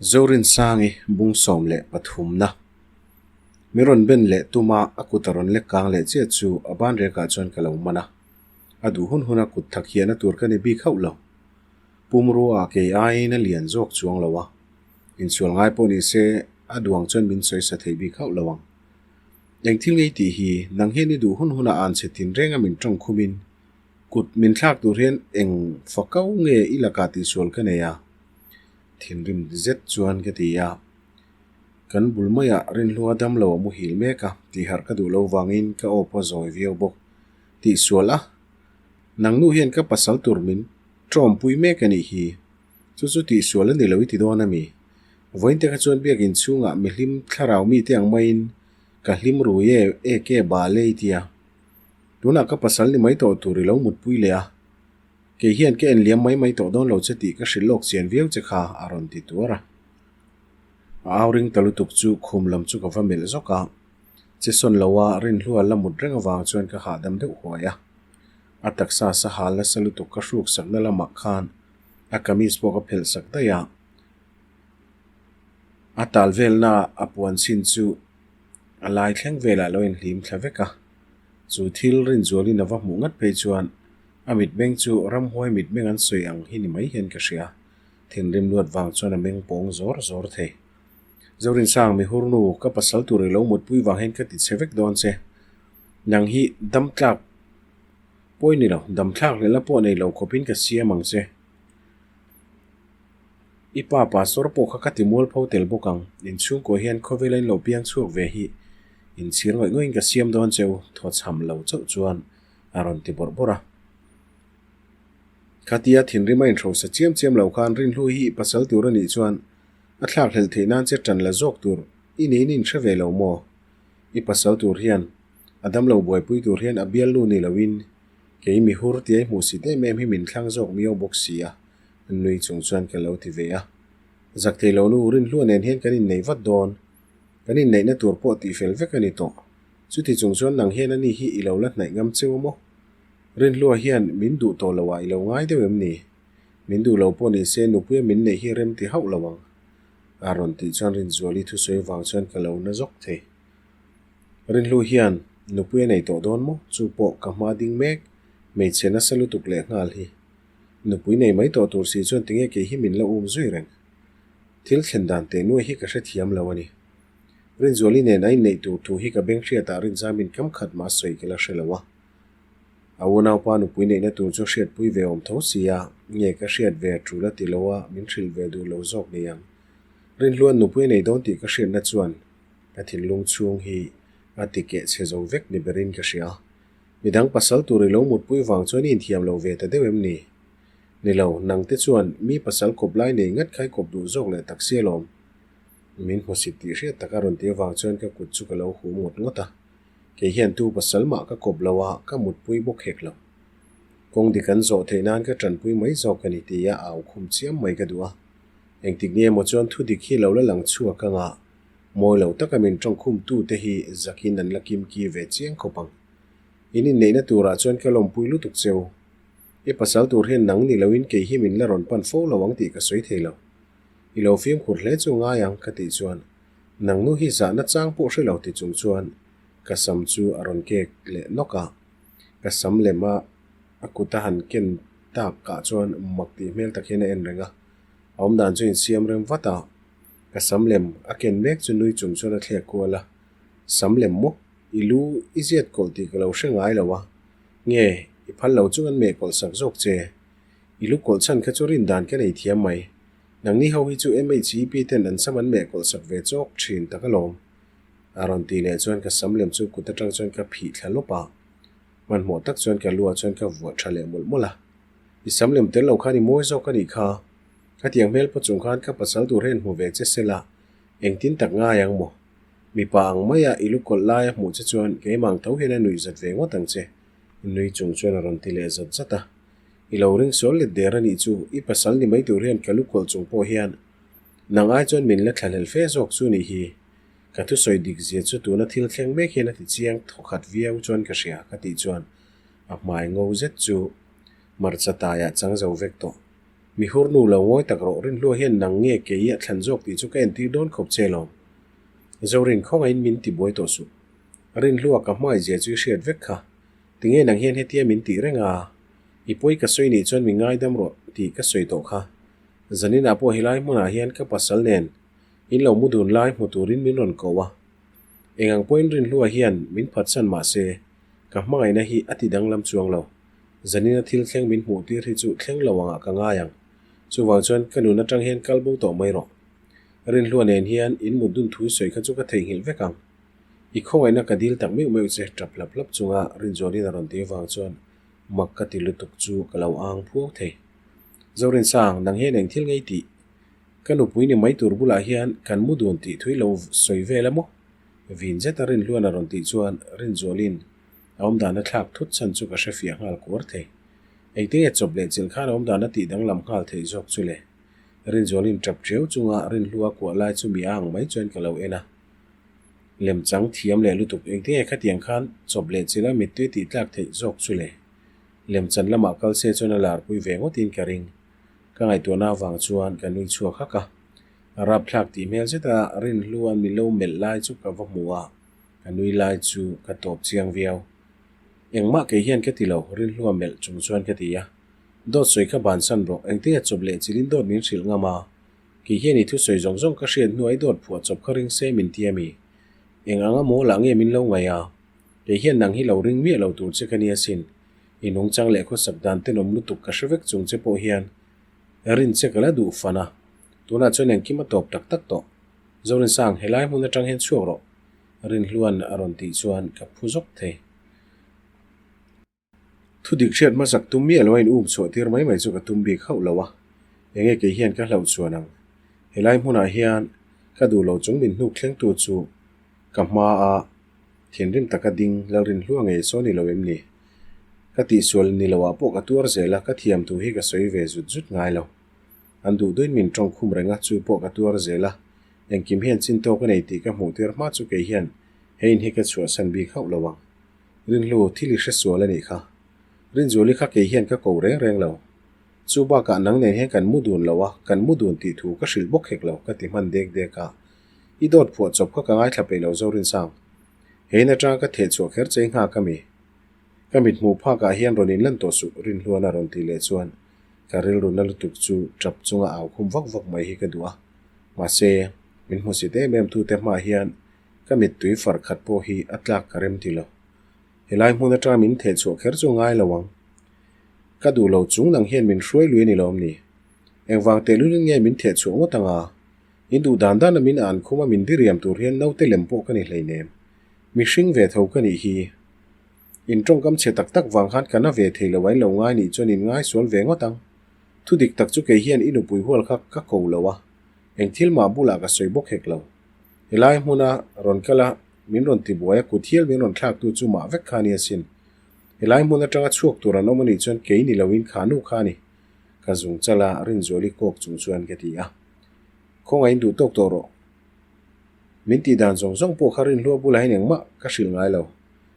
Zorinsangi bung 13 na. Min rawn ben leh tum a, a kut a rawn lek kang leh chiah chu a ban rekah chuan ka lo man a. A duh hun hun a kut thak hiahna tur ka ni bik hauh lo. Pumrua kei aiin a lian zawk chuang lo a, insual ngai pawh ni se a duang chuan min sawi sa thei bik hauh lo ang. Eng thil ngei tih hi nang hian i duh hun hun a an che tin reng a min tawng khumin kut min thlak tur hian eng fakau nge i lakah tihsual ka nei a? Thinrim zet chuan ka ti a, kan bul maiah Rinhlua damlo a muhil mek a, tihharh ka duh lo vangin ka aw pawh zawi viau bawk. Tihsual a, nang nu hian ka pasal tur min tawmpui mek a nih hi, chu chu tihsual a ni lo i ti dawn a mi? Vawiin te kha chuan biakin chhungah mihlim thlarau mite ang maiin ka hlim rui e eke bal e i ti a, tunah ka pasal ni mai tawh tur i lo mutpui leh a. Kei hian ka en liam mai mai tawh dawn lo che tih ka hrilh lawk chian viau che kha a rawn ti tuar a. A au ring ta lutuk chu khum lam chu ka va melh zawk a, che sawn lo a rinhlua la mut reng avang chuan ka hahdam deuh huai a. A taksa sa hal nasa lutuk ka hruk sakna lamah khan a kamis pawh ka phelh sak daih a. A tal velna a puan chhin chu a lai thleng velah lo inhlim thla vek a. Chu thil rinzualin a va hmuh ngat phei chuan A mitmeng chu ramhuai mitmeng an sawi ang hi ni mai hian ka hria. Thinrim luat vang chuan a meng pawng zawr zawr thei. Zorinsang, mihurnu, ka pasal tur i lo mutpui vang hian ka ti chhe vek dawn che. Nang hi dam tlak pawi ni lo, dam thlak hlelh a pawh nei lo khawpin ka siam ang che. I pa pastor pawh kha ka ti mualpho tel bawk ang. Inchhungkaw hian khawvela in lo piang chhuak ve hi inchhir ngawih ngawih in ka siam dawn che u, thawchham lo chauh chuan a rawn ti bawrh bawrh a. Khatia thinrim a inhrosa chiam chiam lo khan Rinhlu hi i pasal tur a nih chuan a thlak hlelh theih nan che tan la zawk tur i niin i inhre ve lo maw? I pasal tur hian a damlo buaipui tur hian a bialnu ni loin kei mi hur tia i hmuhsit em em hi min thlang zawk miau bawk si a, nui chung chuan ka lo ti ve a. Zak thei lo nu Rinhlua nen hian kan innei vat dawn. Kan inneihna tur pawh tihfel vek a ni tawh. Chuti chung chuan nang hian ani hi i lo la hnaih ngam cheu maw? Rinhlua hian min duh tawh lo ah i lo ngai deuh em ni? Min duh lo pawh ni se nupuia min neih hi rem ti hauh lo ang. A rawn tih chuan Rinzuali thusawi vang chuan ka lo na zawk thei. Rinhlu hian nupui a nei tawh dawn maw? Chu pawh ka hma ding mek, hmeichhe nasa lutuk leh nghal hi. Nupui nei mai tawh tur si chuan tinge kei hi min la um zui reng? Thil thlen dan teh nuai hi ka hrethiam lo a ni. Rinzuali nen a inneih tur thu hi ka beng hriatah Rinzamin kam khat mah sawi ka la hre lo a. A unaupa nupui neihna tur chu hriatpui ve awm tho si a, nge ka hriat ve tul a ti lo a, min hrilh ve duh lo zawk ni ang. Rinhluan nupui a nei dawn tih ka hriatna chuan ka thinlung chhung hi a ti keh chhe zo vek ni berin ka hria. Midang pasal tur i lo mutpui vang chuan i inthiam lo ve ta deuh em ni? Ni lo, nangte chuan mi pasal kawp lai nei ngat kha i kawp duh zawk leh tak si alawm. Min hmusit tih hriat taka rawn ti avang chuan ka kut chu ka lo hum ngawt ngawt a, kei hian tu pasal mah ka kawp lo a, ka mutpui bawk hek lo. Kawng dik an zawh theih nan ka tanpui mai zawk a ni ti a au khum chiam mai ka duh a. Engtik nge maw chuan thu dik hi lo la lang chhuak anga mawi lo taka min tawngkhum tu te hi zakin an la kim ki ve chiang khawp ang. In inneihna turah chuan ka lawmpui lutuk cheu. I pasal tur hian nang ni loin kei hi min la rawn pan fo lo ang tih ka sawi thei lo. I lo fimkhur hle chu ngai ang ka tih chuan nang nu hi zahna chang pawh hre lo ti chung chuan ka sam chu a rawn kek leh nawk a, ka sam lem a a kut a han ken tak kah chuan mak tih hmel tak hian a en reng a, a awmdan chu insiam rem vat a, ka sam lem a ken mek chu nui chung chuan a thlek kual a, sam lem maw i lu i ziat kawlh tih ka lo hre ngai lo a, nge i phal lo chung an meh kawlh sak zawk che. I lu kawlh chhan kha chu rin dan ka nei thiam mai. Nangni ho hi chu MHEP ten an sam an meh kawlh sak ve chawk thin tak alawm. A rawn tih leh chuan ka sam lem chu kut atang chuan ka phih thla lawp a. Hmanhmawh tak chuan ka luah chuan ka vuah tha leh mawlh mawlh a. I sam lem tel lo khan i mawi zawk a nih kha. Khatiang hmel pawh chung khan ka pasal tur hian hmu ve che sela engtin tak ngai ang maw? Mipa ang maia i lu kawlh laia hmuh che chuan keimah ang tho hian a nuih zat ve ngawt ang che. Nui chung chuan a rawn ti leh zat zat a. I lo ring sual let der a nih chu, i pasal ni mai tur hian ka lu kawlh chung pawh hian nang ai chuan min la thlahlel fe zawk chu nih hi. Ka thusawi dik zia chu tuna thil thleng mek hian a ti chiang thawkhat viau chuan ka hria ka tih chuan a hmai ngo zet chu hmarcha taiah chang zo vek tawh. Mi hurnu lo ngawi tak rawh, Rinhlua hian nang nge kei a thlan zawk tih chu ka entir dawn khawp che lawm. Zorin khawngaihin min tibuai tawh suh. Rinhlua ka hmaizia chu i hriat vek kha. Tinge nang hian hetia min tih reng a? I pawi ka sawi nih chuan min ngaidam rawh tih ka sawi tawh kha. Zaninah pawh helai hmunah hian ka pasal nen in lo mu dun lai hmu turin min rawn ko a. Eng ang pawhin Rinhlua hian min phatsan mah se ka hmangaihna hi a ti danglam chuang lo. Zanina thil thleng min hmuh tir hi chu thleng lo angah ka ngai ang. Chuvang chuan ka nun atang hian kal bo tawh mai rawh. Rinhlua nen hian in mut dun thu sawi kha chu ka theihnghilh vek ang. I khawngaihna ka dil tak meuh meuh che tap hlap hlap chunga Rinzualin a rawn ti avang chuan mak ka ti lutuk chu ka lo ang phuau thei. Zorinsang, nang hian eng thil ngei tih? Ka nupui ni mai tur bulah hian kan mu dun tih thui lo sawi vel a maw? Vin zeta Rinhluan a rawn tih chuan Rinzualin a awmdan a thlak thut chhan chu ka hrefiah nghal kuar thei. Engtinge chawp leh chilh khan a awmdan a tih danglam nghal theih zawk chu le? Rinzualin tap tiau chunga Rinhlua kuah lai chu mi a ang mai chuan ka lo en a. Lemchang thiam leh lutuk engtinge khatiang khan chawp leh chilh a mittui tih tlak theih zawk chu le? Lemchan lamah kal se chuan a larpui ve ngawtin ka ring. Ka ngaihtuahna avang chuan ka nui chhuak hak a. Rapthlak tih hmel zeta Rinhluan min lo melh lai chu ka va hmu a, ka nui lai chu ka tawp chiang viau. Engmah kei hian ka ti lo, Rinhlua melh chung chuan ka ti a. Dawt sawi kha bansan rawh, engtinge chawp leh chilhin dawt min hrilh ngam a? Kei hian i thusawi zawng zawng ka hriat hnuai dawt phuah chawp kha ring se min ti a mi? Eng anga maw lah nge min lo ngaih a? Kei hian nang hi lo ring miah lo tur che ka nia sin. I nungchang leh khawsak dan tenawm lutuk ka hre vek chung che pawh hian rin che ka la duh fan a. Tunah chuan engkim a tawp tak tak tawh. Zorinsang, helai hmun atang hian chhuak rawh. Rinhluan a rawn tih chuan ka phu zawk thei. Thu dik hriat hmasak tum miah lo a in um chhuah tir mai mai chu ka tum bik hauh lo a, enge kei hian ka hlauh chuan ang. Helai hmunah hian ka duh lo chung min hnuk thleng tu chu ka hma a thinrim taka ding Lalrinhlua ngei saw ni lo em ni? Ka tihsual ni lo ah pawh ka tuar zel a, ka thiam thu hi ka sawi ve zut zut ngai lo. An duh duin min tawng khum reng a, chu pawh ka tuar zel a, engkim hian chin tawk a nei tih ka hmuh tir hma chu kei hian he in hi ka chhuahsan bik hauh lo ang. Rinhlu, thil i hre sual a nih kha. Rinzuali kha kei hian ka ko reng reng lo. Chu bakah nang nen hian kan mu dun lo a, kan mu dun tih thu ka hrilh bawk hek lo, ka ti hman dek dek a. I dawt phuah chawp kha ka ngaithla peih lo Zorinsang. He in atanga ka theh chhuah kher chei nghak a mi. Ka mit hmuh phakah hian rawn inlan tawh suh, Rinhluan a rawn tih leh chuan ka rilru na lutuk chu tap chunga au khum vak vak mai hi ka duh a. Mahse, min hmusit em em tute hmaah hian Ka mittui far khat pawh hi a tlak ka rem ti lo. Helai hmun atanga min theh chhuah kher chu ngai lo ang. Ka duh lo chung nang hian min hruai lui a ni lo am ni? Engvang tehlulin nge min theh chhuah ngawt anga? In duh dan dana min an khum a min diriam tur hian naute lem pawh ka ni hleinem. Mihring ve tho ka nih hi. In tawngkam chhe tak tak vang khan ka na ve thei lo a in lo ngai nih chuan in ngai sual ve ngawt ang. Thu dik tak chu kei hian i nupui hual kha ka ko lo a, eng thil mah bulah ka sawi bawk hek lo. Helai hmuna rawn kal a, min rawn tibuai a, kut hial min rawn thlaktu chu mah vek kha a ni asin. Helai hmun atanga chhuak tur an awm a nih chuan kei ni loin kha nu kha a ni. Ka zung chal a, Rinzuali kawk chung chuan ka ti a. Khawngaih in duh tawk tawh rawh. Min tih dan zawng zawng pawh kha Rinhlua bulah hian engmah ka hrilh ngai lo.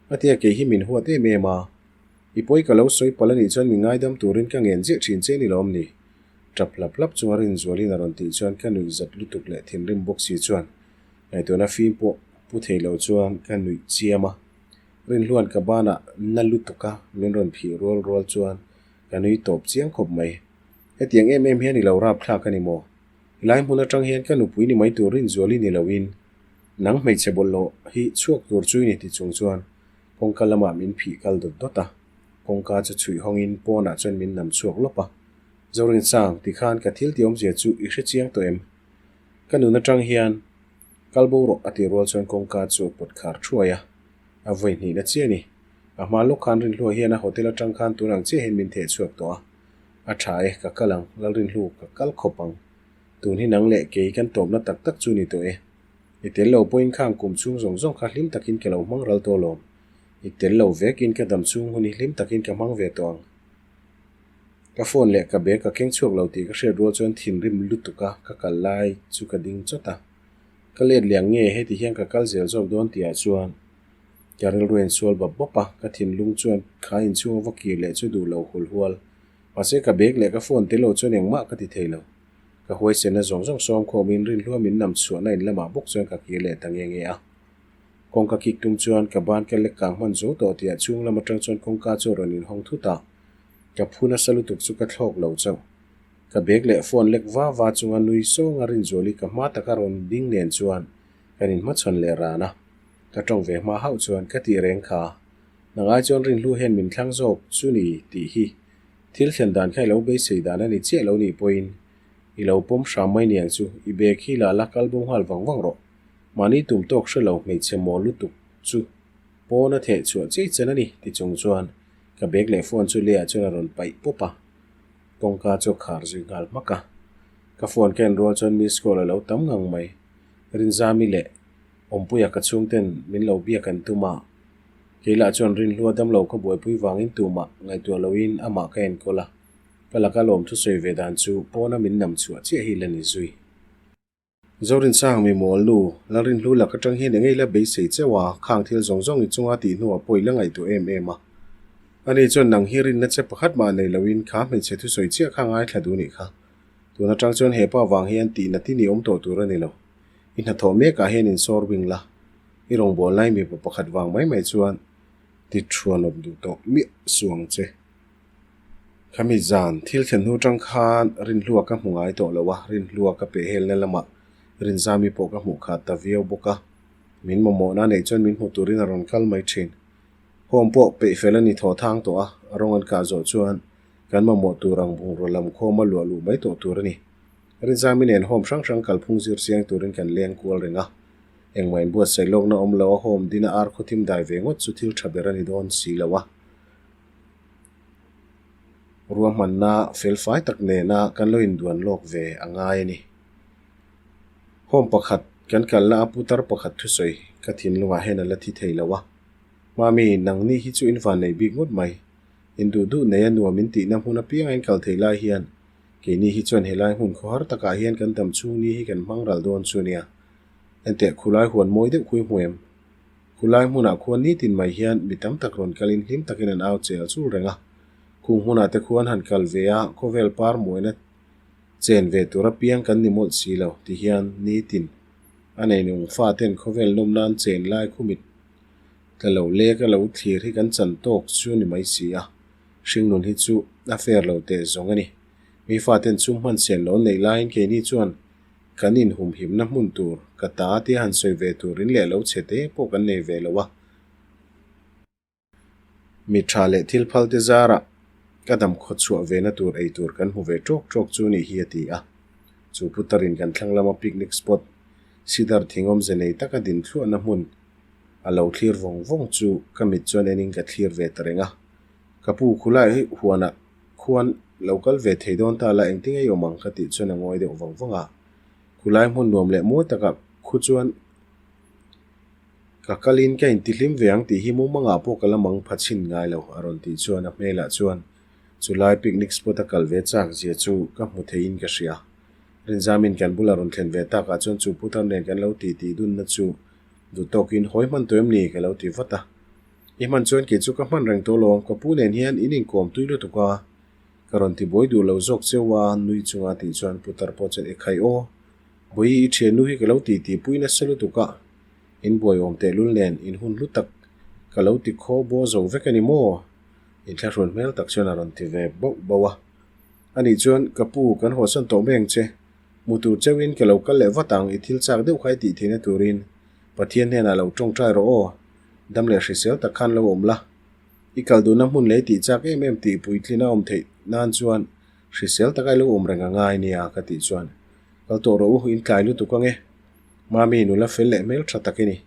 A tia kei hi min huat em em a. I pawi ka lo sawi palh a nih chuan min ngaidam turin ka ngen ziah thin che ni lawm ni? Tap hlap hlap chunga Rinzualin a rawn tih chuan ka nuih zat lutuk leh thinrim bawk si chuan ngaihtuahna fim pawh pu thei lo chuan ka nuih chiam a. Rinhluan ka banah na lutuk a min rawn phih rual rual chuan ka nui tawp chiang khawp mai. Hetiang em em hian i lo rap thlak a ni maw? Helai hmun atang hian ka nupui ni mai tur Rinzuali ni loin nang hmeichhe bawlhhlawh hi chhuak tur chu i ni ti chung chuan kawngka lamah min phih kal dawt dawt a. Kawngka chu chhuih hawngin pawnah chuan min nam chhuak lawp a. Zorinsang, tikhan ka thil ti awmzia chu i hre chiang tawh em? Ka nun atang hian kal bo rawh a ti rual chuan kawngka chu a pawt khar thuai a, a vawi hnihna chiah a ni. A hma lawk khan Rinhlua hian a hotel atang khan tun ang chiah hian min theh chhuak tawh a. A tha e, ka kal ang, Lalrinhlu, ka kal khawp ang. Tun hi nang leh kei kan tawpna tak tak chu ni tawh e. I tel lo pawhin khang kum chhung zawng zawng kha hlim takin ka lo hmang ral tawh alawm. I tel lo vekin ka dam chhung hun hi hlim takin ka hmang ve tawh ang. Ka phone leh ka bag ka keng chhuak lo tih ka hriat rual chuan thinrim lutuk a ka kal lai chu ka ding chawt a. Ka let liang nge heti hian ka kal zel zawk dawn tihah chuan ka rilru a insual bap bawp a, ka thinlung chuan kha inchhung a va kir leh chu duh lo hul hual. Mahse ka bag leh ka phone tel lo chuan engmah ka ti thei lo. Ka huaisenna zawng zawng sawm khawmin Rinhlua min nam chhuahna in lamah bawk chuan ka kir leh ta nge nge a. Kawngka kik tum chuan ka ban ka lek kang hman zo tawh tihah chhung lam atang chuan kawngka chu a rawn inhawng thut a, ka phu nasa lutuk chu ka thlawk lo chauh. Ka bag leh phone lek va va chunga nui sawnga Rinzuali ka hma taka rawn ding nen chuan kan inhmachhawn leh ran a. Ka tawng ve hma hauh chuan ka tih reng kha. Nangai chuan Rinhlu hian min thlang zawk chu ni tih hi thil thlen dan kha i lo beisei dan a ni chiah lo nih pawhin i lo pawm hram mai niang chu i bag hi la la kal bo nghal vang vang rawh. Mahni tum tawk hre lo hmeichhe mawl lutuk chu pawn a theh chhuah chiai chen a ni ti chung chuan ka bag leh phone chu leiah chuan a rawn paih pawp a, kawngka chu a khar zui nghal hmak a. Ka phone ka en rual chuan miss call a lo tam ngang mai. Rinzami leh Awmpuia ka chhungten min lo biak an tum a, kei lah chuan Rinhlua damlo ka buaipui vangin tumah ngaihtuah loin amah ka enkawl a, ka laka lawm thusawi ve dan chu pawna min nam chhuah chiah hi la ni zui. Zorinsang mi mawl nu, Lalrinhlu lak atang hian eng eila beisei cheuh a, khang thil zawng zawng i chunga tih hnuah pawh i la ngaihtuah em em a. Ani chuan nang hi rinna che pakhat mah nei loin kha hmeichhe thusawi chiah kha ngaithla duh nih kha. Tun atang chuan he pa vang hian tihna ti ni awm tawh tur a ni lo. I hnathawh mekah hian insawr bing la, i rawngbâwl lai mipa pakhat vang mai mai chuan ti thuanawp duh tawh miah suh ang che. Khami zan thil thlen hnu tang khan Rinhlua ka hmu ngai tawh lo a, Rinhlua ka pehhelna lamah Rinzami pawh ka hmuh khat ta viau bawk a, min mamawhna neih chuan min hmu turin a rawn kal mai thin. Home pawh peih fel a ni thaw thang tawh a, a rawng an kah zawh chuan kan mamawh tur ang bungraw lam khawma luah luh mai tawh tur a ni. Rinzami nen home hrang hrang kalphung zir chiang turin kan leng kual reng a, engmah inbuatsaih lawkna awm lo a home dina ar khawthim dai ve ngawt chu thil tha ber a ni dawn si lo a. Ruahmanna felfai tak nena kan lo induan lawk ve a ngai a ni. Home pakhat kan kalna a putar pakhat thusawi ka thinlungah hian a la thi thei lo a. Mami, nangni hi chu in van nei bik ngawt mai. In duh duh nei a nuam in tihna hmun apianga in kal theih lai hian keini hi chuan helai hmun khawhar takah hian kan dam chhung ni hi kan hmang ral dawn chu nia. Enteh khulai huan mawi deuh khui hmu em? Khulai hmunah khuan nitin mai hian mi tam tak rawn kalin hlim takin an au chel chul reng a. Khung hmunah te khuan han kal ve a, khawvel par muaina chen ve tur apiang kan ni mawlh si lo ti hian nitin a neinung faten khawvel nawm nan chen lai khumit tla lo lek a lo thlir hi kan chan tawk chu ni mai si a, hringnun hi chu a fair lo teh zawng a ni. Mi faten chum hman sian lo neih laiin keini chuan Kan inhumhimna hmun tur ka ta tia han sawi ve turin leh lo chhe te pawh kan nei ve lo a. Mi tha leh thil phal te zarah ka dam khaw chhuah ve na tur ei tur kan hmu ve tawk tawk chu nih hi a ti a. Chu putarin kan thlang lama picnic spot sidar thingawm ze nei taka din thluahna hmun a lo thlir vawng vawng chu ka mit chuan enin ka thlir ve ta reng a. Ka pu khulai huanah Khuan lo kal ve thei dawn ta la engtin ei awm ang ka tih chuan a ngawi deuh vang vang a. Khulai hmun nuam leh mawi takah khu chuan ka kalin ka intihlim ve ang tih hi mumangah pawh ka la mang pha chhin ngai lo a rawn tih chuan a hmelah chuan chulai picnic spot a kal ve chak zia chu ka hmu theiin ka hria. Rinzamin kan bula rawn thlen ve takah chuan chu putar nen kan lo titi dunna chu duh tawkin hawi hman tawh em ni ka lo ti vat a. I hman chuan kei chu ka hman reng tawh lo, ka pu nen hian in inkawm tui lutuk a, ka rawn ti buai duh lo zawk cheu a, nui chunga tih chuan putar pawh chuan ekhai aw, Bawihi i thiannu hi ka lo ti ti pui nasa lutuk a, in buai awm tehlul nen in hun hlu tak ka lo ti khaw baw zo vek a ni maw? Inthlahrun hmel tak chuan a rawn ti ve bauh bauh a. Anih chuan ka pu kan hawsan tawh mai ang che, hmu tur cheuhin ka lo kal leh vat ang, i thil chak deuh kha i tih theihna turin Pathian hnenah lo tawngtai rawh aw. Dam leh hrisel tak khan lo awm la. I kal duhna hmun lei tih chak em em tih puitlin a awm theih nan chuan hrisel taka i lo awm reng a ngai nia ka tih chuan kal tawh rawh u, in tlai lutuk ange. Mami nula fel leh hmel tha tak i ni.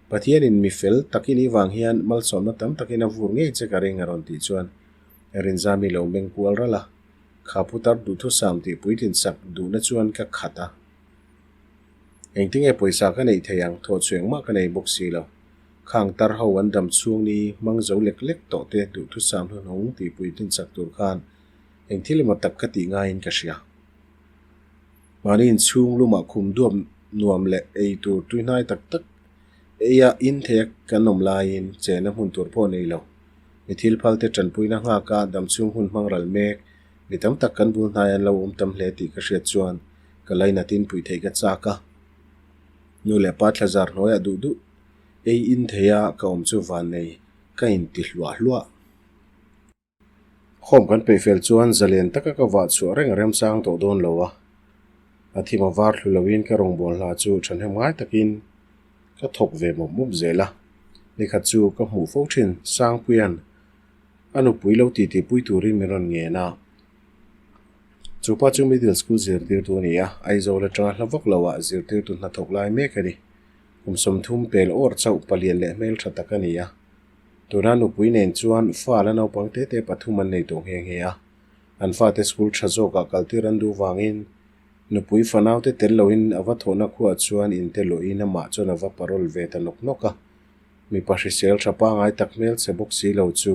Pathianin mi fel tak i nih vang hian malsawmna tam takin a vur ngei che ka ring a rawn tih chuan Rinzami lo meng kual ralh a. Kha putar duhthusam tih puitlin sak duhna chuan ka khat a. Engtinge pawisa ka neih thei ang thawh chu engmah ka nei bawk si lo. Khang tar ho an dam chhung ni hmang zo lek lek tawh te duhthusam hlunhawng tih puitlin chak tur khan eng thil emaw tak ka tih ngaiin ka hria. Mahni inchhung lumah khum duap nuam leh ei tur tuihnai tak tak eia in theia kan awm laiin chenna hmun tur pawh nei lo. Mi thil phal te tanpuina nghaka dam chhung hun hmang ral mek. Mi tam tak kan bul hnai an lo awm tam hle tih ka hriat chuan ka lainatin puih theih ka chak a. Nu leh pa thlazar hnuaiah duh duh ei in theia ka awm chu vannei ka inti hluah hluah. Home kan peih fel chuan zalen taka ka vah chhuah reng remchang tawh dawn lo a. A thim a var thlu loin ka rawngbâwl hna chu ṭhahnem ngai takin ka thawk ve mawp mawp zel a. Nikhat chu ka hmuh fo ṭhin Sangpuia'n a nupui lo titipui turin min rawn ngen a. Chu pa chu middle school zirtirtu a ni a, Aizawl aṭanga hla vak loah zirtirtu hnathawk lai mek a ni. Kum 30 pel awr chauh palian leh hmelṭha tak a ni a. Tuna nupui nen chuan fa la naupang tete pathum an nei tawh nghe nghe a. An fate school tha zawkah kaltir an duh vangin nupui fanaute tel loin a va thawhna khuah chuan inte lawhin amah chuan a va parol ve ta nawk nawk a. Mipa hrisel tha pangai tak hmel che bawk si lo chu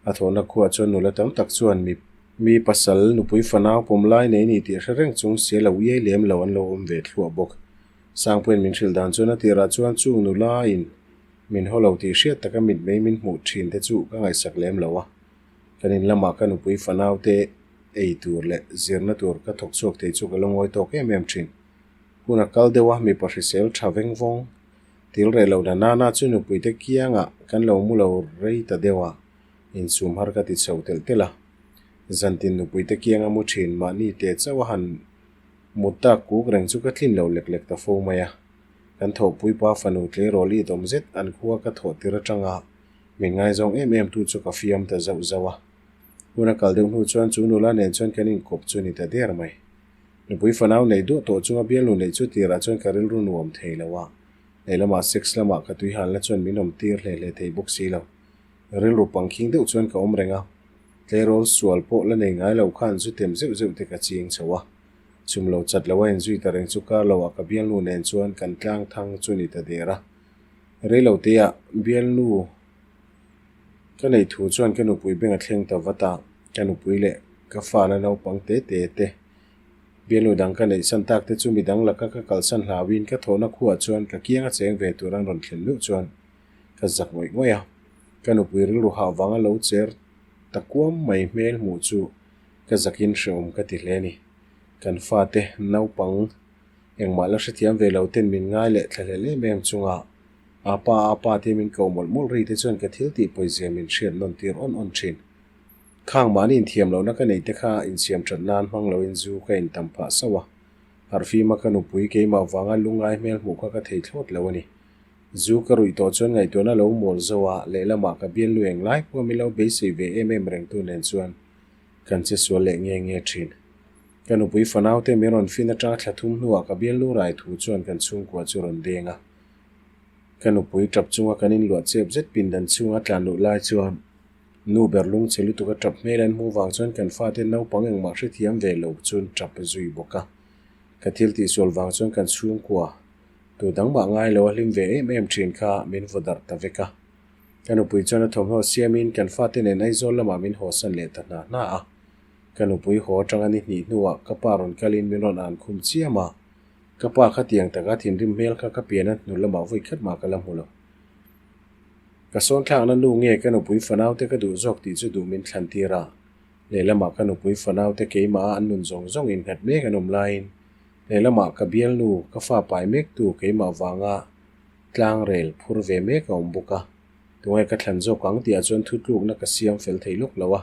a thawhna khuah chuan nula tam tak chuan mi mi pasal nupui fanau pawm lai nei ni tih hre reng chung sia lo iai lem lo an lo awm ve thluah bawk. Sangpuiin min hrilh dan chuan a tirah chuan chung nula in Min haw lo tih hriat taka mitmei min hmuh thin te chu ka ngaihsak lem lo a. Kan in lamah ka nupui fanau te ei tur leh zirna tur ka thawk chhuak thei chu ka la ngawi tawk em em thin. Hun a kal deuh a, mipa hrisel tha veng vawng. Til reh lo na nana chu nupui te kiangah kan lo mu lo rei ta deuh a, insum har ka ti chho telh telh a. Zantin nupui te kianga mu thin mahni te chauh a han mut tak kuk reng chu ka tlin lo lek lek ta fo mai a. Kan thawhpui pa fanu tleirawl i dawm zet an khua ka thawh tir atanga min ngaizawng em em tu chu ka fiam ta zauh zauh a. Hun a kal deuh hnu chuan chu nula nen chuan kan inkawp chu ni ta der mai. Nupui fanau neih duah tawh chunga bialnu neih chu tirah chuan ka rilru nuam thei lo a, lehlamah sex lamah ka tuihalna chuan min awm tir hle hle thei bawk si lo. Rilru pangkhing deuh chuan ka awm reng a, tleirawl sual pawh la nei ngai lo khan zu tem zeuh zeuh te ka ching chho a. Chum lo chat lo a inzui ta reng chu kar lo ah ka bialnu nen chuan kan tlang thang chu ni ta der a. Rei lo te ah bialnu ka neih thu chuan ka nupui beng a thleng ta vat a, ka nupui leh ka fa la naupang te te te bialnu dang ka neih san tak te chu midang laka ka kalsan hlauhin ka thawhna khuah chuan ka kiang a cheng ve tur an rawn thlen meuh chuan ka zak ngawih ngawih a. Ka nupui rilru hah vanga lo cher ta kuam mai hmel hmuh chu Ka zakin hreawm ka ti hle a ni. Kan fate, naupang, engmah la hrethiam ve lo ten min ngai leh thlahlel em em chunga apa apa te min ko mawlh mawlh ri te chuan ka thil tih pawizia min hriat nawn tir awn awn thin. Khang mahni inthiam lohna ka neih te kha insiam that nan hmang loin zu ka intam phah sauh a. Harhfima ka nupui keimah vanga lungngai hmel hmuh kha ka thei thlawt lo a ni. Zu ka ruih tawh chuan ngaihtuahna lo mawl zo a, lehlamah ka bialnu englai pawh min lo beisei ve em em rengtu nen chuan Kan che sual leh nge nge thin. Ka nupui fanaute min rawn fin atanga thla thum hnuah ka bialnu rai thu chuan kan chhungkua chu rawn deng a. Ka nupui tap chunga kan inluah chep zet pindan chhunga tlan luh lai chuan nu ber lung che lutuk a tap hmel an hmuh vang chuan kan fate naupang engmah hrethiam ve lo chuan tap zui bawk a. Ka thil tihsual vang chuan kan chhungkua tu dangmah ngai lo a hlim ve em em thin kha min vaw darh ta vek a. Ka nupui chuan a thawmhnaw siamin kan fate nen Aizawl lamah min hawsan leh ta hna hna a. Ka nupui haw atanga ni hnih hnuah ka pa rawn kalin min rawn an khum chiam a. Ka pa khatiang taka thinrim hmel kha ka pian a hnu lamah vawi khat mah ka la hmu lo. Ka sawn thlakna nu nge ka nupui fanaute ka duh zawk tih chu duh min thlan tir a. Lehlamah ka nupui fanaute keimaha an nun zawng zawng innghat mek an awm laiin lehlamah ka bialnu ka fa pai mektu keimah vanga Tlangrel phur ve mek a awm bawk a, tunge ka thlan zawk ang tihah chuan thutlukna ka siam fel thei lawk lo a.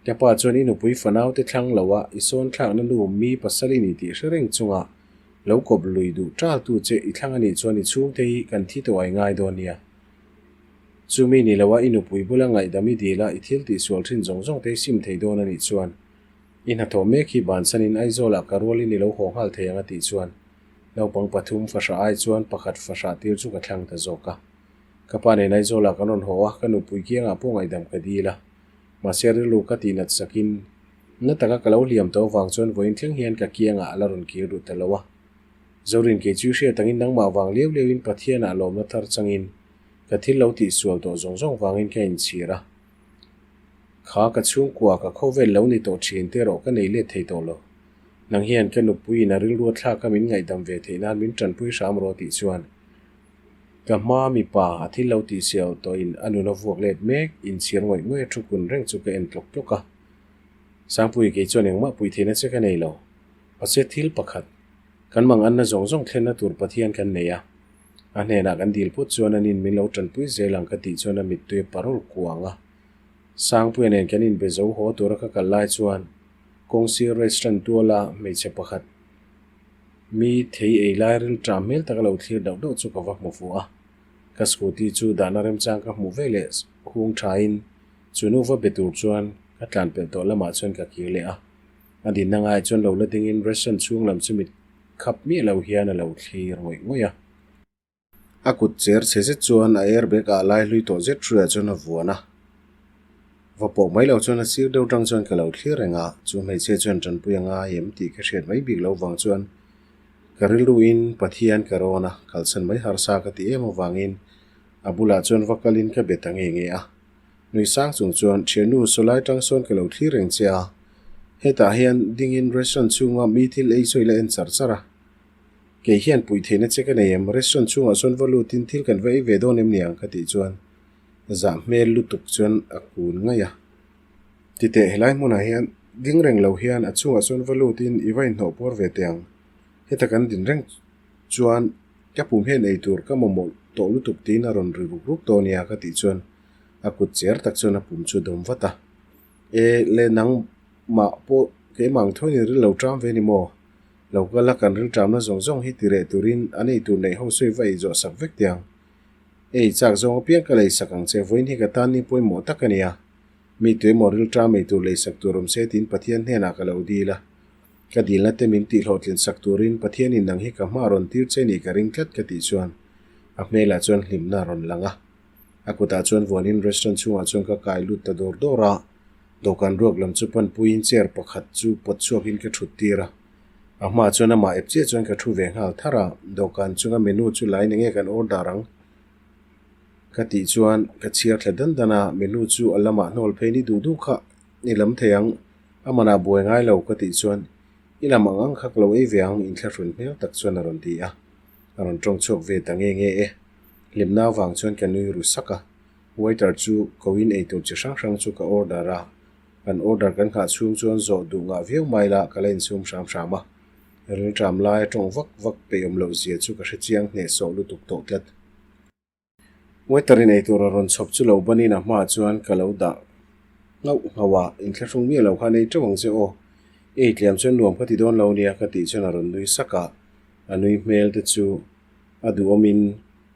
Ka pa chuan i nupui fanaute thlang lo a, i sawn thlakna nu mi pasal i ni tih hre reng chunga lo kawp lui duh taltu che i thlang a nih chuan i chhungte hi kan thi tawh ai ngai dawn nia. Chumi ni lo a i nupui bula ngaihdam i dil a, i thil tihsual thin zawng zawng te i sim thei dawn a nih chuan i hnathawh mek hi bansanin Aizawlah ka rualin i lo haw nghal thei ang a tih chuan Naupang pathum fahrah ai chuan pakhat fahrah tir chu ka thlang ta zawk a. Ka pa nen Aizawlah kan rawn haw a, ka nupui kiangah pawh ngaihdam ka dil a. Mahse rilru ka tih nat sakin na taka ka lo hliam tawh avang chuan vawiin thleng hian ka kiangah a la rawn kir duh ta lo a. Zorin kei chu hriat angin nangmah vang liau liauin Pathianah lawmna thar changin ka thil lo tihsual tawh zawng zawng vangin ka inchhir a. Kha ka chhungkua ka khawvel lo ni tawh thin te erawh ka nei let thei tawh lo. Nang hian ka nupuiin a rilru a thlak a min ngaihdam ve theih nan min tanpui hram rawh tih chuan ka hma mipa a thil lo tih siau tawhin a nun a vuak let mek inchhir ngawih ngawih a thu kun reng chu ka en tlawk tlawk a. Sangpui kei chuan engmah pui theihna che ka nei lo. Mahse thil pakhat, kan manganna zawng zawng thlenna tur Pathian kan nei a. A hnenah kan dil pawt chuan anin min lo tanpui zel ang ka tih chuan a mittui a parol kuang a. Sangpuia nen kan inbe zo haw tura ka kal lai chuan kawngsir restaurant tuala hmeichhe pakhat mi thei ei lai rilṭam hmel taka lo thlir dauh dauh chu ka va hmu fuh a. Ka scooty chu dahna remchang ka hmuh ve leh hung thain chu nu va be tur chuan ka tlan pelh tawh lamah chuan ka kir leh a. A dinna ngaiah chuan lo la dingin restaurant chhung lam chu mit khap miah lo hian a lo thlir ngawih ngawih a. A kut cher chhe zet chuan a airbag ah lai hlui tawh zet hruaiah chuan a vuan a. Va pawh mai lo chuan a sir deuh tang chuan ka lo thlir reng a, chu hmeichhia chuan tanpui a ngai em tih ka hriat mai bik loh vang chuan ka rilruin Pathian ka rawn a, kalsan mai harsa ka ti em avangin a bulah chuan va kalin ka be ta nge nge a. Nui sang chung chuan thiannu sawlai tang sawn ka lo thlir reng che a, hetah hian dingin restaurant chhunga mi thil ei sawi la en char char a. Kei hian puih theihna che ka nei em? Restaurant chhungah sawn va lutin thil kan va ei ve dawn em niang? ka tih chuan zah hmel lutuk chuan a kun ngaih a. Titeh helai hmunah hian ding reng lo hian a chhungah sawn va lutin i va inhnawh puar ve teh ang. Heta kan din reng chuan ka pum hian ei tur ka mamawh tawh lutuk tiin a rawn ri ruk ruk tawh nia ka tih chuan a kut cher tak chuan a pum chu a dawm vat a. E le nangmah pawh keimah ang tho in ril lo ṭam ve ni maw? Lo kal a kan rilṭamna zawng zawng hi ti reh turin an ei tur neih ho sawi va ei zawh sak vek tiang. Ei chak zawng apiang ka lei sak ang che, vawiin hi ka tan ni pawimawh tak a nia. Mi tuemaw rilṭam ei tur lei sak tur awm se tiin Pathian hnenah ka lo dil a. Ka dilna te min tihhlawhtlin sak turin Pathianin nang hi ka hma rawn tir che nih ka ring tlat ka tih chuan a hmelah chuan hlimna a rawn lang a. A kutah chuan vuanin restaurant chhungah chuan ka kai lut ta dawr dawr a. Dawhkan ruak lam chu panpuiin chair pakhat chu pawt chhuakin ka thut tir a. A hmaah chuan amah ep chiah chuan ka thu ve nghal thar a, dawhkan chunga menu chu lain enge kan order ang ka tih chuan ka chhiar thla dan dan a, menu chu a lamah hnawl phei ni duh duh kha i lam thei ang, a manah buai ngai lo ka tih chuan i lam ang ang kha ka lo ei ve ang inthlahrun hmel tak chuan a rawn ti a, a rawn tawng chhuak ve ta nge nge e. Hlimna avang chuan ka nui ru sak a. Waiter chu koin eitur chi hrang hrang chu ka order a, kan order kan nghah chhung chuan zawh duh ngah viau mai la ka la insum hram hram a. Rilṭam laia tawng vak vak peih awm loh zia chu ka hre chiang hnehsawh lutuk tawh tlat. Waiter in eitur a rawn chhawp chu lo banin a hmaah chuan ka lo dah nghauh nghauh a, inthlahrung miah lo khan ei teuh ang che aw, ei tliam chuan nuam ka ti dawn lo nia ka tih chuan a rawn nui sak a, a nui hmel te chu a duhawmin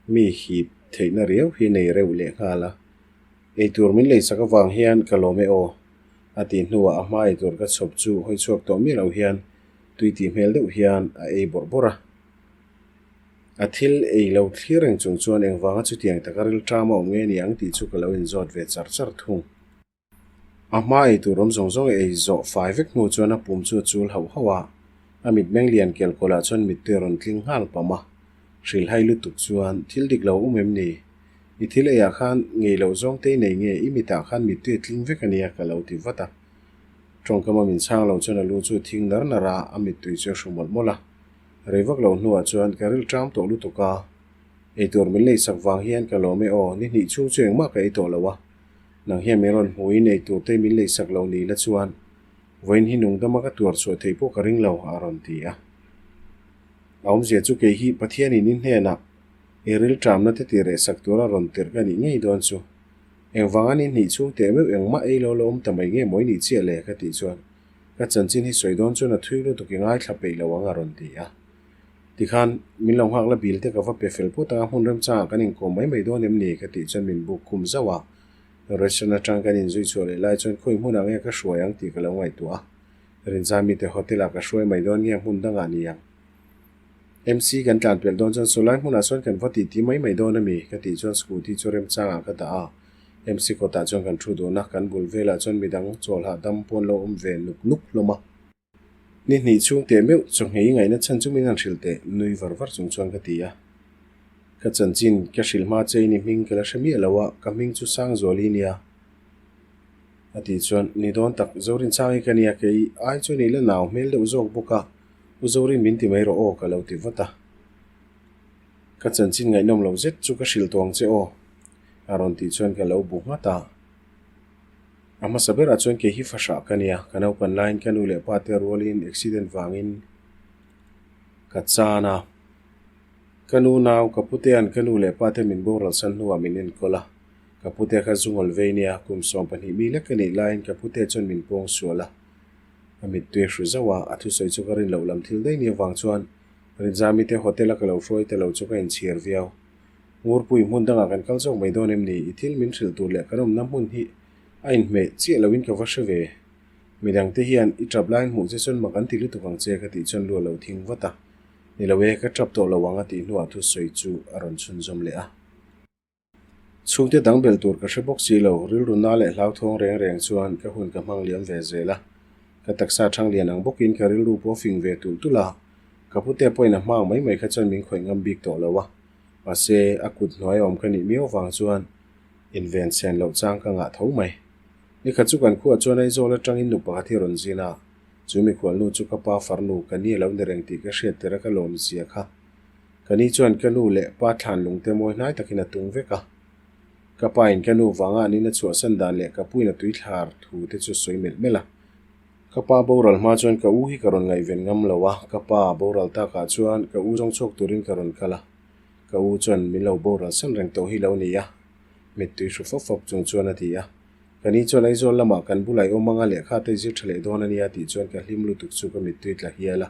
Mi hip theihna riau hi nei reuh leh nghal a, eitur min leisak avang hian ka lawm e aw, a tih hnuah a hma eitur ka chhawp chu hawi chhuak tawh miah lo hian tui tih hmel deuh hian a ei bawrh bawrh a. A thil ei lo thlir reng chung chuan engvanga chutiang taka rilṭam a awm nge ni ang tih chu ka lo inzawt ve char char thung. A hma ei tur awm zawng zawng ei zawh fai vek hnu chuan a pum chu a chul hauh hauh a, a mitmeng lian kel kawlah chuan mittui a rawn tling nghal pam a. Hrilhhai lutuk chuan, Thil dik lo awm em ni? I thil eiah khan ngei loh zawng te i nei nge? I mitah khan mittui a tling vek a nia ka lo ti vat a. Tawngkama min chhang lo chuan a lu chu a thing nar nar a, a mittui chu a hru mawlh mawlh a. Rei vak lo hnuah chuan ka rilṭam tawh lutuk a, eitur min leisak vang hian ka lawm e aw, ni hnih chhung chu engmah ka ei tawh lo a. Nang hian min rawn hmuhin ei tur te min leisak lo ni la chuan vawiin hi nungdama ka tuar chhuah theih pawh ka ring lo, a rawn ti a. A awmzia chu kei hi Pathianin i hnenah i rilṭamna te tih rehsak tura rawn tirh ka nih ngei dawn chu. Engvanga ni hnih chhung teh meuh engmah ei lo la awm ta mai nge mawi nih chiah le ka tih chuan ka chanchin hi sawi dawn chuan a thui lutuk i ngaithla peih lo ang a rawn ti a. Tikhan, min lo nghak la bil te ka va pe fel put a, hmun remchangah kan inkawm mai mai dawn em ni? ka tih chuan min buk khum zauh a. Restaurant atang kan inzui chhuah leh lai chuan khawi hmunah nge ka hruai ang tih ka lo ngaihtuah a. Rinzami te hotel ah ka hruai mai dawn nge hmun dangah ni ang? MC kan tlan pelh dawn chuan sawlai hmunah chuan kan va titi mai mai dawn a mi? ka tih chuan scooty chu remchangah ka dah a. MC kawtah chuan kan thu dun a, kan bul velah chuan midang chawlhah dam pawn lo awm ve nuk nuk hlawm a. Ni hnih chhung teh meuh chawhmeh i ngaihna chhan chu min han hrilh teh, nui var var chung chuan ka ti a. Ka chanchin ka hrilh hma che in i hming ka la hre miah lo a, ka hming chu Sangzuali nia. A tih chuan, Ni dawn tak, Zorinchang hi ka nia, kei ai chuan i la nau hmel deuh zawk bawk a, U Zorin min ti mai rawh aw ka lo ti vat a. Ka chanchin ngaihnawm loh zet chu ka hrilh tawh ang che aw, a rawn tih chuan ka lo bu nghat a. A hmasa berah chuan kei hi fahrah ka nia, ka naupan laiin ka nu leh pa te rualin accident vangin ka chan a. Ka nu nau, ka putea'n ka nu leh pa te min boral san hnuah min enkawl a. Ka putea kha zungawl vei nia, kum 12 mi lek ka nih laiin ka putea chuan min pawng sual a. A mittui a hru zauh a, a thusawi chu ka rin loh lam thil daih ni avang chuan Rinzami te hotel a ka lo hruai ta lo chu ka inchhir viau. Ngurpui hmun dangah kan kal zawk mai dawn em ni? I thil min hrilh tur leh kan awmna hmun hi a inhmeh chiah loin ka va hre ve. Midangte hian i tap laiin hmuh che chuan mak an ti lutuk ang che ka tih chuan lu a lo thing vat a. Ni lo e, ka tap tawh lo ang a tih hnuah thusawi chu a rawn chhunzawm leh a. Chhungte dang belh tur ka hre bawk si lo, rilru na leh hlauthawng reng reng chuan ka hun ka hmang liam ve zel a. Ka taksa thang lian ang bawkin ka rilru pawh fing ve tulh tulh a, ka pute pawhin a hmang mai mai kha chuan min khawih ngam bik tawh lo a. Mahse, a kut hnuai awm ka nih miau vang chuan inven chhen loh chang ka ngah tho mai. Nikhat chu kan khuah chuan Aizawl atangin nu pakhat hi rawn zin a, chu mikhualnu chu ka pa farnu ka ni a lo ni reng tih ka hriat tir a ka lawm zia kha. Ka ni chuan ka nu leh pa thlan lungte mawi hnai takin a tung vek a. Ka pa in ka nu vanga an in a chhuahsan dan leh ka puin a tuithlar thu te chu sawi melh melh a. Ka pa boral hma chuan ka u hi ka rawn ngaihven ngam lo a, ka pa boral takah chuan ka u zawng chhuak turin ka rawn kal a. Ka u chuan min lo boral san reng tawh hi lo ni a, mittui hru fawp fawp chung chuan a ti a. Ka ni chuan Aizawl lamah kan bulah i awm anga lehkha te zir tha leh dawn a nia tih chuan ka hlim lutuk chu ka mittui tla hial a.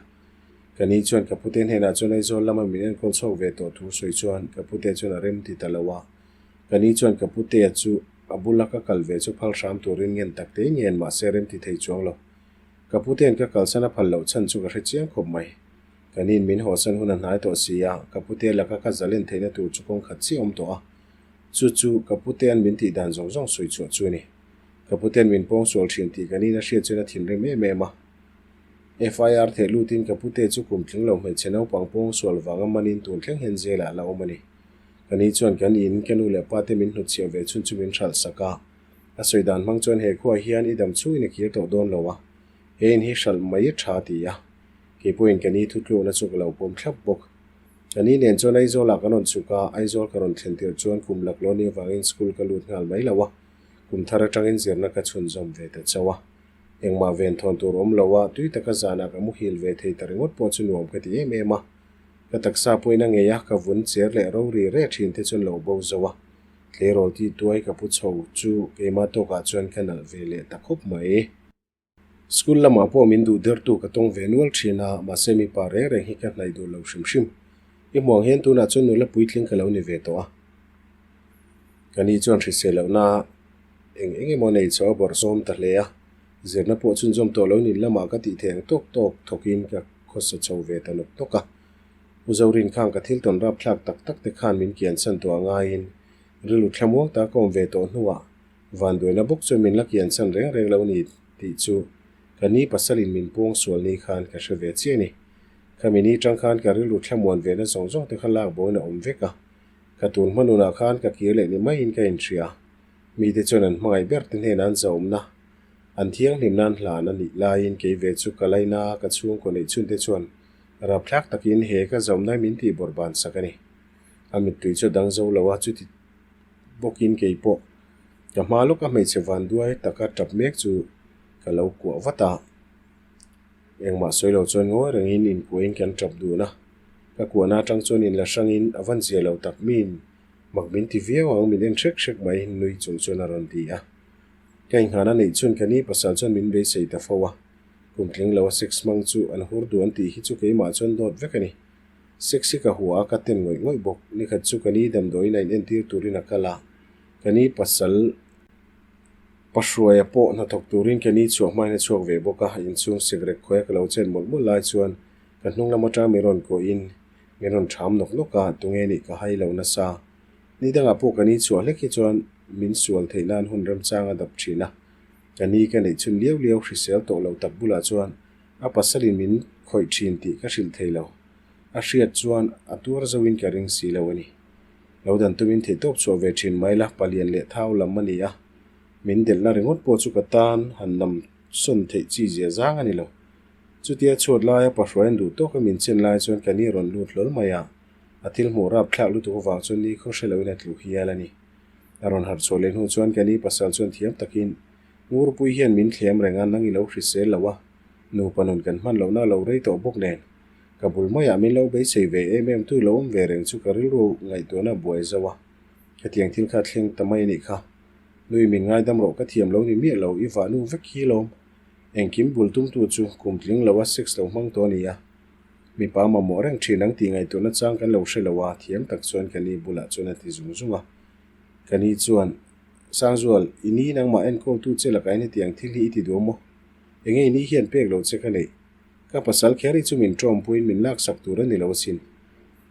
Ka ni chuan ka pute hnenah chuan Aizawl lama min enkawl chhuak ve tawh thu sawi chuan ka pute chuan a rem ti ta lo a. Ka ni chuan ka putea chu a bula ka kal ve chu phal hram turin ngen tak te ngen mahse rem ti thei chuang lo. Ka pute'n ka kalsan a phal loh chhan chu ka hre chiang khawp mai. Ka niin min hawsan hun a hnai tawh si a, ka putea laka ka zalen theihna tur chu kawng khat chiah awm tawh a. Chu chu ka putea'n min tih dan zawng zawng sawi chhuah chu a ni. Ka putea'n min pawngsual thin tih ka niin a hriat chuan a thinrim em em a. FIR theh lutin ka pute chu kum tling lo hmeichhe naupang pawngsual vanga manin tun thleng hian jail-ah la awm a ni. Ka ni chuan kan in, ka nu leh pa te min hnutchhiah ve chhun chu min hralh sak a. A sawi dan hmang chuan he khuaah hian i dam chhungin i kir tawh dawn lo a, he in hi hralh mai a tha ti a. Kei pawhin ka ni thutlukna chu ka lo pawm thlap bawk. Ka ni nen chuan Aizawlah kan rawn chhuk a, Aizawl ka rawn thlen tirh chuan kum laklawh ni avangin school ka lut nghal mai lo a, kum thar atangin zirna ka chhunzawm ve ta chauh a. Engmah ven thawn tur awm lo a, tui taka zanah ka muhil ve thei ta ringawt pawh chu nuam ka ti em em a. Ka taksa pawhin a ngei a, ka vun cher leh ro ri re thin te chuan lo bo zo a. Tleirawl tih tuai ka pu chho chu keimah tawkah chuan ka nalh ve leh ta khawp mai. School lamah pawh min duh dertu ka tawng ve nual thin a, mahse mipa reng reng hi ka hnaih duh lo hrim hrim. I hmuh ang hian tunah chuan nula puitling ka lo ni ve tawh a. Ka ni chuan hrisel lohna eng eng emaw nei chho a bawrh sawm ta hle a, zirna pawh chhunzawm tawh lo nin lamah ka tih theih ang tawk tawk thawkin ka khawsa chho ve ta nawk nawk a. U Zorin khan ka thil tawn rapthlak tak tak te khan min kian chhan tawh a ngaiin rilru thlamuang ta ka awm ve tawh hnuah vanduaina bawk chuan min la kian chhan reng reng lo ni tih chu ka ni pasalin min pawng sual ni khan ka hre ve chiah a ni. Khami ni tang khan ka rilru thlamuan ve na zawng zawng te kha lak boin a awm vek a, ka tun hma nunah khan ka kir leh ni maiin ka inhria. Mite chuan an hmangaih ber te hnenah an zahawmna, an thianghlim nan hlan a nih laiin kei ve chu ka laina ka chhungkaw neih chhunte chuan rapthlak takin he ka zahawmna hi min tih bawrh ban sak a ni. A mittui chu a dang zo lo a, chuti bawkin kei pawh ka hma lawka hmeichhe vanduai taka tap mek chu ka lo kuah vat a. Engmah sawi lo chuan ngawi rengin inkuahin kan tap dun a, ka kuahna atang chuan inla hrangin a van zia lo tak miin Mak min ti viau ang, min en hrek hrek mai, nui chung chuan a rawn ti a. Ka inghana neih chuan ka ni pasal chuan min beisei ta fo a. Kum tling lo a sex hmang chu an hur duh an tih hi chu keimah chuan dawt vek a ni. Sex hi ka hua a, ka ten ngawih ngawih bawk. Nikhat chu ka ni damdawiin a inentir turin a kal a, ka ni pasal Pahruaia pawh hnathawk turin ka ni chhuah hmain a chhuak ve bawk a, inchhung sikrek khawiha ka lo chen mawlh mawlh lai chuan ka hnung lam atang min rawn kuahin Min rawn ṭham nawk nawk a, tunge nih ka hai lo nasa. Ni dangah pawh ka ni chhuah hlek hi chuan min sual theih nan hun remchang a dap ṭhin a. Ka ni ka neih chhun liau liau hrisel tawh lo tak bulah chuan a pasalin min khawih ṭhin tih ka hrilh thei lo. A hriat chuan a tuar zoin ka ring si lo a ni. Lo dan tumin theihtawp chhuah ve ṭhin mai la, palian leh thau lam a ni a. Min delhna ringawt pawh chu ka tan han nam sawn theih chi zia zang a ni lo. Chutia chhuat laia pahruaiin duh tawka min chen lai chuan ka ni rawn lut hlawl mai a, a thil hmuh rap thlak lutuk avang chuan ni khaw hre loin a tlu hial a ni. A rawn harh chhuah leh hnu chuan ka ni pasal chuan thiam takin Ngurpui hian min thlem reng a, nang i lo hrisel lo a, nupa nun kan hman lohna a lo rei tawh bawk nen. Ka bul maiah min lo beisei ve em em tu lo awm ve reng chu ka rilru ngaihtuahna a buai zauh a. Hetiang thil kha thleng ta mai a nih kha. Nui min ngaidam rawh ka thiam lo ni miah lo, i vahnu vek hi lawm. Engkim bul tumtu chu kum tling lo a sex lo hmang tawh a ni a. Mipa mamawh reng thin ang tih ngaihtuahna chang kan lo hre lo a, thiam tak chuan ka ni bulah chuan a ti zung zung a. Ka ni chuan, Sangzual, i ni nangmah enkawltu che lakah hian hetiang thil hi i ti duh maw? Enge i ni hian pek lo che ka neih? Ka pasal kher hi chu min tawmpuiin min laksak tur a ni lo asin.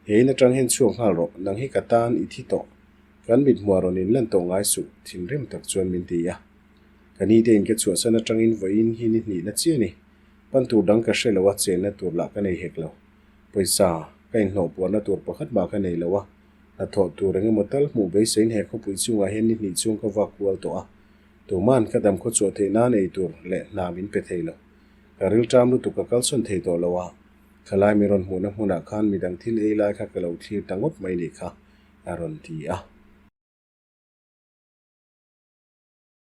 He in atang hian chhuak nghal rawh, nang hi ka tan i thi tawh. Kan mit hmuah rawn in lan tawh ngai suh, thinrim tak chuan min ti a. Ka ni te in ka chhuahsan atangin vawiin hi ni hnihna chiah a ni. Pan tur dang ka hre lo a, chenna tur lah ka nei hek lo. Pawisa ka inhlawh puarna tur pakhat mah ka nei lo a, hnathawh tur eng emaw tal hmuh beiseiin he khawpui chungah hian ni hnih chhung ka vak kual tawh a. Tuman ka dam khaw chhuah theih nan ei tur leh hna min pe thei lo. Ka rilṭam lutuk ka kalsawn thei tawh lo a, khalai mi rawn hmuhna hmunah khan midang thil ei lai kha ka lo thlir ta ngawt mai nih kha, a rawn ti a.